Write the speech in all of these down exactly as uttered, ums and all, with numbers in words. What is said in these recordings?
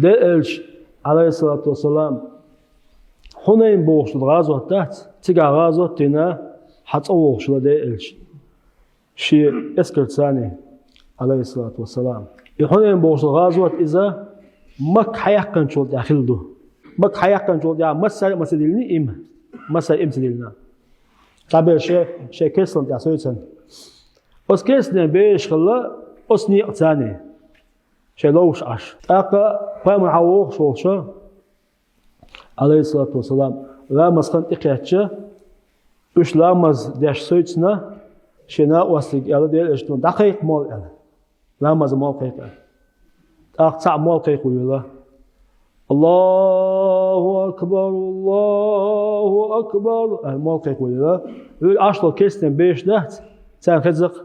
Делан элча, Ӏалайхиссалату вассалам, Хьунайн бохуш долу гӀазот дац, цигахь гӀазот дина, хьан цӀа вогӀуш вара Делан элча шен эскарца, Ӏалайхиссалату вассалам. И Хьунайн бохуш долу гӀазот иза Макка хьаяккханчул тӀаьхьа хилла ду. Макка хьаяккханчул тӀаьхьа массара а ма ца диллина и, массара а и ма ца диллина. Цхьаберш шайн керстанал тӀехь совцийна. Оцу керстанийн бераш хилла оцу некъаца, шайн ловш Ӏаш. ТӀаккха пайхамар хьан вогӀуш волчу, Ӏалайхиссалату вассалам, ламаз хан тӀекхаьчча, уьш ламаз деш совцийна, шен накъостиг аьлла, Делан элчано, дӀакхайкха молла аьлла. Ламаза молла кхайкха аьлла. ТӀаккха цхьаъ молла кхайкхо йолу: «Аллаху акбар, Аллаху акбар», аьлла, молла кхайкхо йолу. Вуьйр Ӏаш долу керстанийн бераш дац, царна хеза-кх.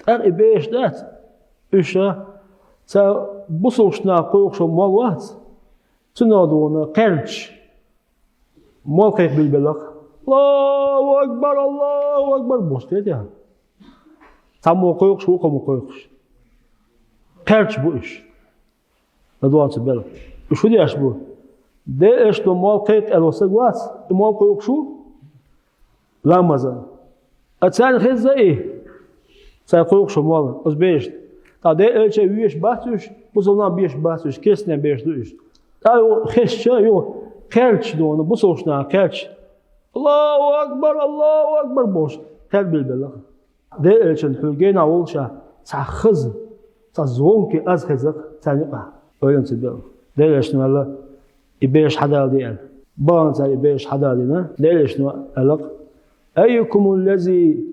ТӀаккха и бераш дац, уьш а, цара бусалба нах кхойкхуш йолу молла вац, цунах дуьйна кхерчаш молла кхайкха билгбелла-кх. «Аллаху акбар, Аллаху акбар», бохуш, кхетий хьан? Цхьаммо кхойкхуш, вукхо ма кхойкхуш. Кхерчаш бу уьш. ЛадогӀанца бел. Уьш хӀун деш бу? Делан элчано молла кхайкха аьлла стаг вац, и молла кхойкхуш ву ламазан. Ткъа царна хезна и, цара кхойкхуш йолу молла, оцу берашна. Ткъа Делан элча везаш бац уьш, бусалба нах безаш бац уьш, керстанийн бераш ду уьш. Ткъа юха хезча, юха кхерчаш дуьйна, бусалба нах кхерчаш: «Аллаху акбар, Аллаху акбар», бохуш, кхерчаш билгбелла-кх. Делан элчанна хьуьнан генахь волуш цхьа хаза, цхьа звонкий аз хеза-кх царна юкъахь, ойланца бел. Делан элчано аьлла, и бераш хьадала де аьлла. Бахана цара и бераш хьадала дина, Делан элчано аьлла-кх: «Айюкумул лази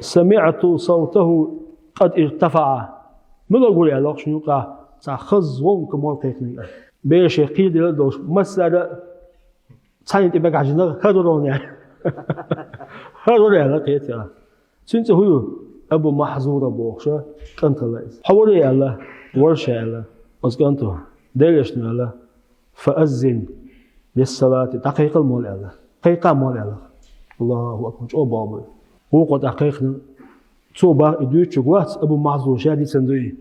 самиъту савтаху къад иртафаъа?» Мила ву аьлла-кх шуна юкъахь цхьа хаза звонкий молла кхайкхинарг аьлла. Бераш кхийрделла а долуш, массара а цхьаьна тӀе бегахь жинарг хӀара вара аьлла. ХӀара вара аьлла, кхетий хьан. Цуьнан цӀе хӀун ю? Абу Махьзура бохуш кӀант хилла иза. Хьо вара аьлла, вара ша аьлла. Оцу кӀанто, Делан элчано аьлла: «Фааззин лиссалати», дӀакхайкхал молла аьлла. Кхайкха молла аьлла. Аллаху акбар, чӀогӀа боху бу. Вукхо тӀаккха кхайкхина, цо бах и дуьйцучуьнга вац, Абу Махьзур ша дийцина ду и.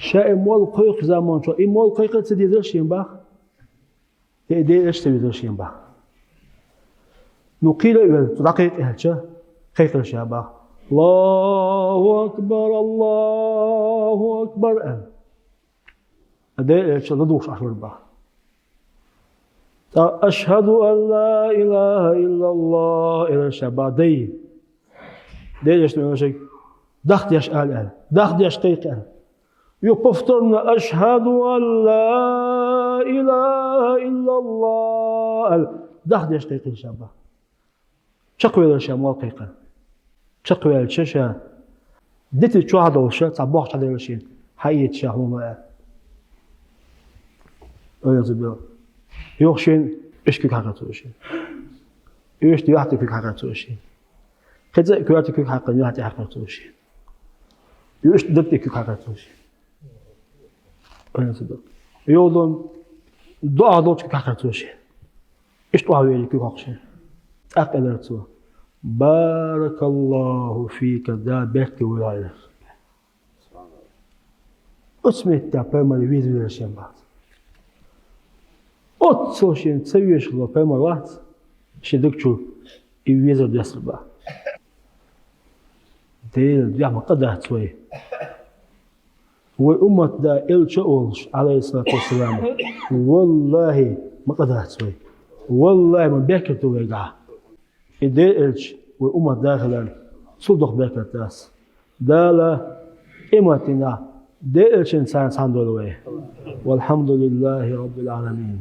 Ша и молла кхойкхучу заманчохь, и молла кхайкхар ца дезара шен бах. Я и Делан элча ца везара шен бах. Ну, кхийра а велла, цо дӀакхайкха аьлча, кхайкхира ша бах. «Аллаху акбар, Аллаху акбар», аьлла. Делан элча ладугӀуш Ӏаш вара бах. ТӀаккха «Ашхаду ан ла илаха иллаллах», элира ша бах, дай. Делан элчано аьлла шега: «Дахдеш ала», аьлла. «Дахдеш кхайкха», аьлла. Юха повторно: «Ашхаду ан ла илаха иллаллах», аьлла, дахдеш кхайкхира ша бах. Чекхвелира ша молла кхайкхар. Чекхвелча ша, дитина чохь долуш цхьа бохча хьаделира шена, хьаэца ша хьуна аьлла. Ойла ца бел. Юха шена иштта куьг хьаькхира цо шена. Иштта юьхь тӀе куьг хьаькхира цо шена. Кхин цкъа а коьрта куьг хьаькхина, юьхь тӀе хьаькхира цо шена. Иштта даг тӀе куьг хьаькхира цо шена. Ойла ца бел. Йолун доӀа долчу куьг хьаькхира цо шена. Иштта охьавеъча куьг хьокху шена. ТӀаккха элира цо: «Баракаллаху фика», Дала беркате войла хьо, элира. Оцу меттехь пайхамар везавелира шен бах. Оццул шена ца везаш хилла пайхамар вац, шен даг чу и везар доьссар бах. Делан дуьхьа, ма къа дац вай. Вай уммат да элча а волуш, Ӏалайхиссалату вассалам, валлахӀи, ма къа дац вай. ВаллахӀи, ма беркат ду вайгахь. И Делан элча вай уммат да хиларна, цул дукха беркат дац. Дала къематдийнахь Делан элчанца цхьаьна дойла вай. ВалхьамдулиллахӀи Раббил Ӏаламин.